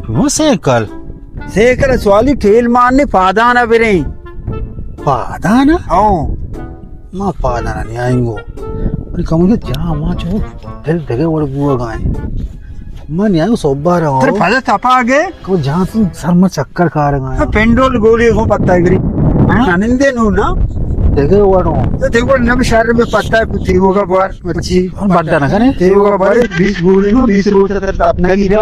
وہ cycle. Cycle سوالی ٹیل مارنے پادانا بریں۔ پادانا؟ ہاں۔ ما پادانا نیائیں گو۔ بلے کمو جا ما چو دل دگہ وڑ بوگا ایں۔ ما نیائیں گو صبح رہو۔ ترے پدا تپا گئے؟ کو جہاں تم سر ما چکر کارگا ایں۔ پنڈول گولی کو پتہ گری۔ ہاں؟ نندے نو نا۔ دگہ وڑو۔ تو دیکھو نم شہر میں پتہ ہے کچھ ہوگا بار۔ اچھی۔ ہم بڈا نہ کریں۔ تیرو کا بارے بیس گولی نو، بیس روز تک اپنا کی جا۔